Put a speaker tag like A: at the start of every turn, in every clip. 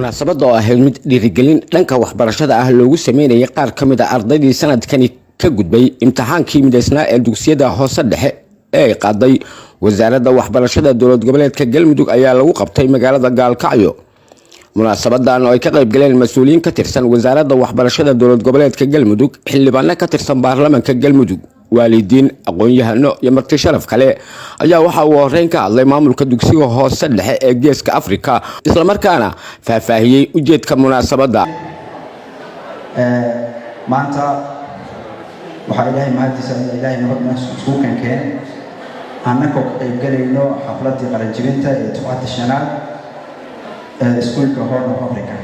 A: Munaasabadda oo ahayd mid dhiirigelin dhanka waxbarashada ah loogu sameynayay qaar ka mid ah ardaydii sanadkani ka gudbay imtixaankii midaysnaa ee dugsiyada hoose dhexe ee ay qaaday Wasaaradda Waxbarashada Dowlad Goboleedka Galmudug ayaa lagu qabtay magaalada Gaalkacyo. Munaasabadan oo ay ka qayb galeen mas-uuliyiin ka tirsan Wasaaradda Waxbarashada Dowlad Goboleedka Galmudug, xildhibaano ka tirsan baarlamaanka Galmudug, waalidiin, aqoon-yahano iyo marti sharaf kale ayaa waxa uu horeyn ka hadlay maamulka dugsiga hoose dhexe ee Geeska Afrika, islamarkaana faahfaahiyey ujeedka munaasabadda.
B: Maanta waxaa Ilaahay mahadiisa in Ilaahay nabad isku kankeen, annagoo ka qaybgalayno xafladdii qalinjibinta ee dufcadda shanaad ee iskuulka Horn of Africa.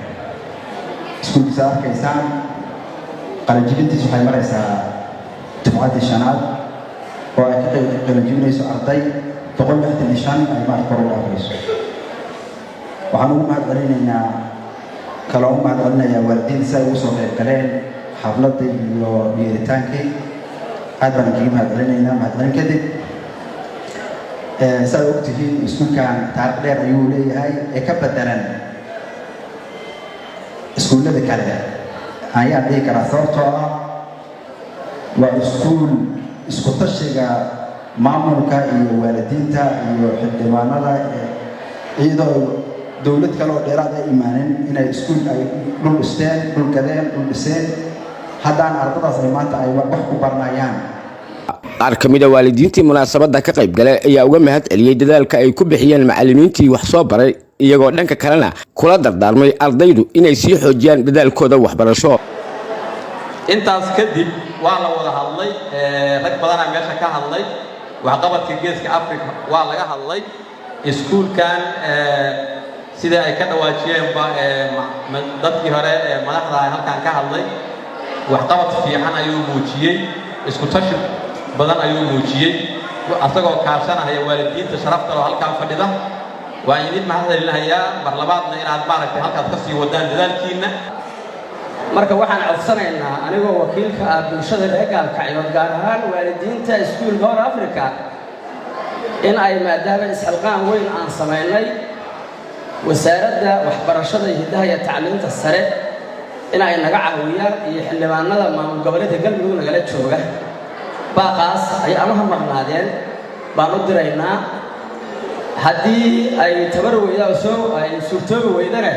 B: Iskuulkiisa arkaysaan, qalinjibintiis waxay maraysaa dufcaddii shanaad oo ay ka qayb qalinjibinayso arday 165 ay maarka kor u dhaafayso. Waxaan ugu mahad celinaynaa, kaloo u mahad celinayaa waalidiinta si ay ugu soo qayb galeen xafladda iyo yeeritaankii. Aad baan kaga mahad celinaynaa. Mahad celin kadib, si aad ogtihiin, iskuulkan taariikh dheer ayuu leeyahay ee ka bedelan iskuullada kale ayaan dhihi karaa, sababtoo ah waa iskuul isku tashiga maamulka iyo waalidiinta iyo xildhibaanada, iyadoo dowlad kale oo dheeraad ay imaanin, inay iskuul ay dhul dhisteen, dhul gadeen, dhul dhiseen, haddaan ardadaas ay maanta ay wax ku baranayaan.
A: Qaar ka mid ah waalidiintii munaasabadda ka qayb galay ayaa uga mahad celiyey dadaalka ay ku bixiyeen macallimiintii wax soo baray, iyagoo dhanka kalena kula dardaarmay ardaydu inay sii xoojiyaan dadaalkooda waxbarasho.
C: Intaas kadib waa la wada hadlay, rag badanaa meesha ka hadlay. Waxqabadka Geeska Africa waa laga hadlay. Iskuulkan sidai ay ka dhawaajiyeenba dadkii hore ee madaxda halkan ka hadlay, waxqabad fiican ayuu muujiyey, isku tashi badan ayuu muujiyey, asagoo kaashanahaya waalidiinta sharafta loo halkan fadhida. Waan idin mahad celinahayaa mar labaadna inaad maaragtay halkaad ka sii wadaan dadaalkiinna.
D: Marka waxaan codsanaynaa, anigoo wakiilka ah bulshada reer Gaalkacyood, gaar ahaan waalidiinta iskuulka Horn Africa, in ay maadaama isxilqaan weyn aan samaynay, Wasaaradda Waxbarashada iyo Hiddaha iyo Tacliinta Sare in ay naga caawiyaan iyo xildhibaanada maamul goboleedka Galmudug nagala jooga. Baaqaas ay ama ha maqnaadeen baan u diraynaa. Haddii ay tabar weydaa soo ay suurtoobi weydana,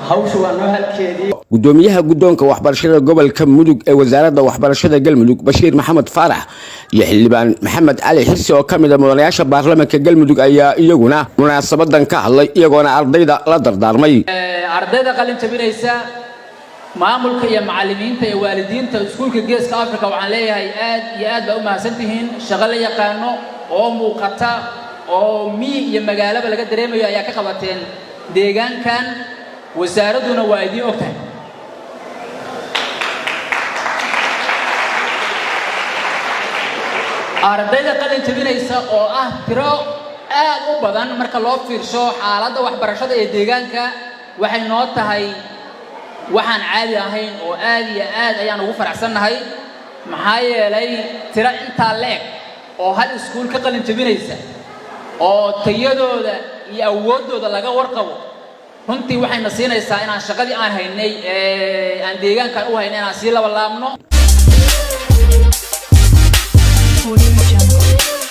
D: hawshu waa noo halkeedii.
A: Gudoomiyaha guddoonka waxbarashada gobolka Mudug ee Wasaaradda Waxbarashada Galmudug, Bashiir Maxamed Faarax, iyo xildhibaan Maxamed Cali Xirsi oo ka mid ah mudanayaasha baarlamaanka Galmudug ayaa iyaguna munaasabadan ka hadlay, iyagoona ardayda la dardaarmay.
E: Ardayda qalin jabinaysa, maamulka iyo macallimiinta iyo waalidiinta iskuulka Geeska Africa, waxaan leeyahay aad iyo aad baa u mahadsantihiin. Shaqo la yaqaano oo muuqata oo miyi iyo magaalaba laga dareemayo ayaa ka qabateen deegaankan, wasaaradduna waa idiin og tahay. Ardayda qalin jabinaysa oo ah tiro aad u badan marka loo fiirsho xaaladda waxbarashada ee deegaanka, waxay noo tahay waxaan caadi ahayn oo aad iyo aad ayaan ugu faraxsannahay, maxaa yeelay tiro intaa le'eg oo hal iskuul ka qalin jabinaysa oo tayadooda iyo awooddooda laga warqabo, runtii waxayna siinaysaa inaan shaqadii aan haynay ee aan deegaankan u haynay inaan sii laba laabno.
F: Audio Jungle.